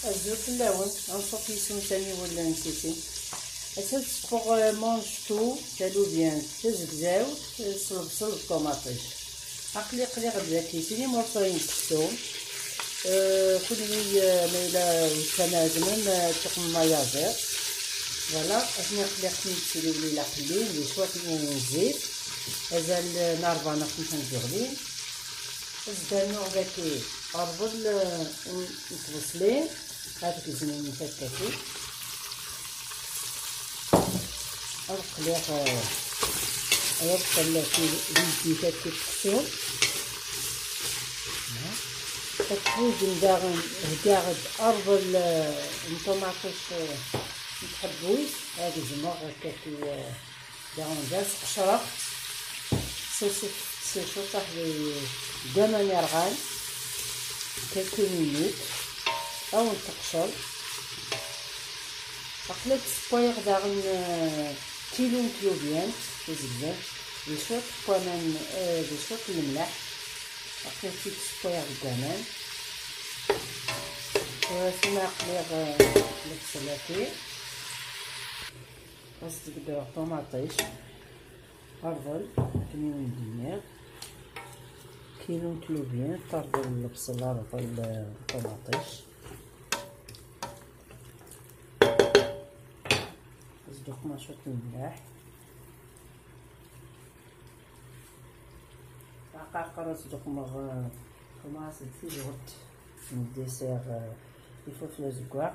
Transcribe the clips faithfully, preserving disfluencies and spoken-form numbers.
Azul fell-awen, anṣuf yis-wen taniwel n Titi. Ass-a ad sfeɣ, eh, manchtou, talubyant tazegzawt, eh, s lebṣel d ṭumaṭic. Aql-i qliɣ-d daki sin imurṣayen n seksu. Eh, kunwi, eh, ma yella ur tɛezzmem, eh, tuqmem ayaziḍ. Voilà, atni qliɣ-ten d tiliwli la qellin, di cwiṭ n zzit, azal n rebɛa neɣ xemsa n tzeɣlin. Ad s-d-rnuɣ daki rḍel, eh, n, n tbeṣlin, ad gezmen takkaki. Ad qliɣ, eh, ad qliɣ di, di, di takkaki teksum. Ad ḥwijen daɣen, heggaɣ-d rḍel, eh, n ṭumaṭic, eh, n tḥebbuyt, ad gezmeɣ takkaki, eh, Daɣen d aseqcreɣ, sers-it s cuṭaḥ deg waman yerɣan, quelques minutes, ad wen-teqcer. Aql-ak ssewwayeɣ daɣen, eh, kilu n tlubyant tazegzawt, di cwiṭ n waman, eh, di cwiṭ n lemleḥ. Aql-ak-tt-id ssewwayeɣ deg waman. Tura aql-iɣ, eh, lebṣel-agi. Ad s-d-beddreɣ ṭumaṭic, rḍel, akken i wen-d-nniɣ. Kilu n tlubyant, rḍel n lebṣel, rḍel n ṭumaṭic. Ad s-d-uqmeɣ cwiṭ n lmelḥ. Aqaqer ad s-d-uqmeɣ, eh, ṭumaṭic d tijɣelt n dessert, eh, ifufel azeggaɣ.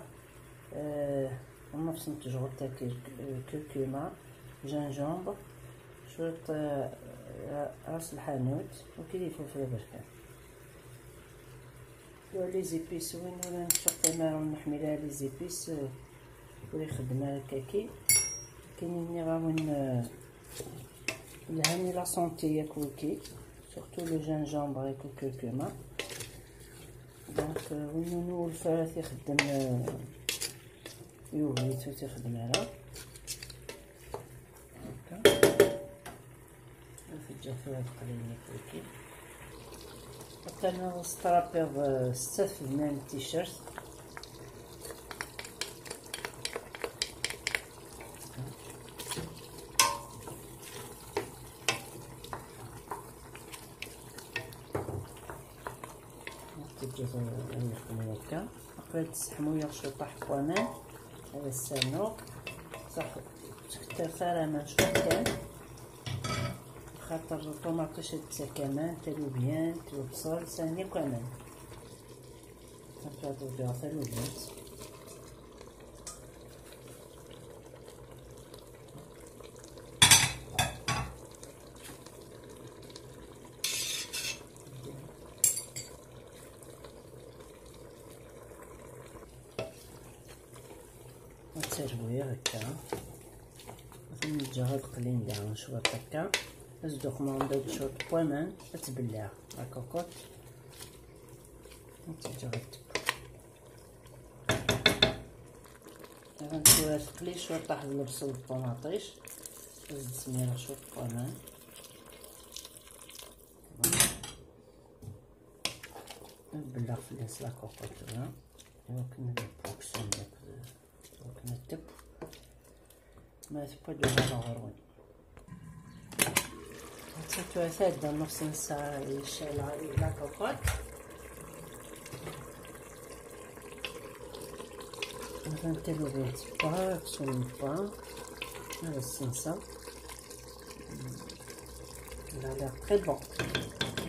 Eh, nnefṣ n tejɣelt-agi, eh, curcuma, gingembre, cwiṭ, eh, ras lḥanut, u kif ifufel aberkan. U les épices, win ur neččeɣ tamara ur neḥmil ara les épices, eh, ur ixeddem ara kaki. Akken i nniɣ-awen, eh, lhan i la santé yak wiki, surtout le gingembre yak curcuma. Donc, euh, win ur newwulef ara ad t-ixeddem, euh, yugi-t ur t-ixeddem ara. Haka. Ad t-ǧǧeɣ tura teqlin-ik wiki. Atan ad s-trapiḍ, euh, s tafedna n t-shirt. Teǧǧiḍ ad yeqlu akka. Aql-i d-sseḥmuyeɣ ciṭuḥ n waman. Ad as-rnuɣ. Saḥ, ur ttkettret ara aman, cwiṭ kan. Xaṭer ṭumaṭic ad d-tettak aman, talubyant, lebṣel, sɛan yakk aman. Ad d-udiɣ talubyant. Ad terwiɣ akka. Ad ten-ǧǧeɣ ad qlin daɣen cwiṭ akka. Ad s-d-uqmeɣ mbeɛd cwiṭ n waman, ad tbelleɛ la cocotte. Ad tt-ǧǧeɣ ad tebbu. Daɣen tura teqli cwiṭ taḥ d lebṣel d ṭumaṭic. Ad s-d-smireɣ cwiṭ n waman. Ad belleɣ fell-as la cocotte tura. Iwakken ad ibuksum akked, iwakken ad tebb. Ma tewwi-d uɣaɣ ɣur-wen. Nettat tura tɛedda nnefṣ n ssaɛa yecɛel la cocotte. Atan talubyant tewwa, aksum yewwa. Ad as-senseɣ. Il a l'air très bon.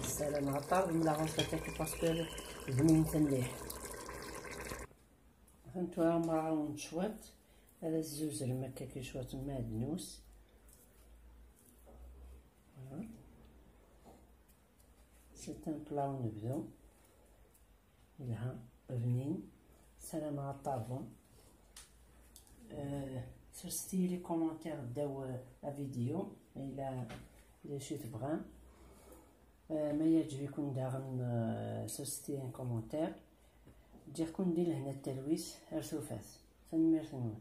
Ssarameɣ ad tɛerḍem la recette-agi parce que bnint mliḥ. Atan tura merra-wen cwiṭ. Ad as-zuzrem akka cwiṭ n lmeɛdnus. Voilà. C'est un plat unebdu. Yelha, bnin. Ssarameɣ ad t-terḍem. Euh, serset-iyi les commentaires ddaw, euh, la vidéo, ma yella d acu i tebɣam. Euh, ma yeɛǧeb-iken daɣen, euh, serset-iyi un commentaire. Ǧǧiɣ-ken di lehna d talwit, ar tufat. Tanemmirt-nwen.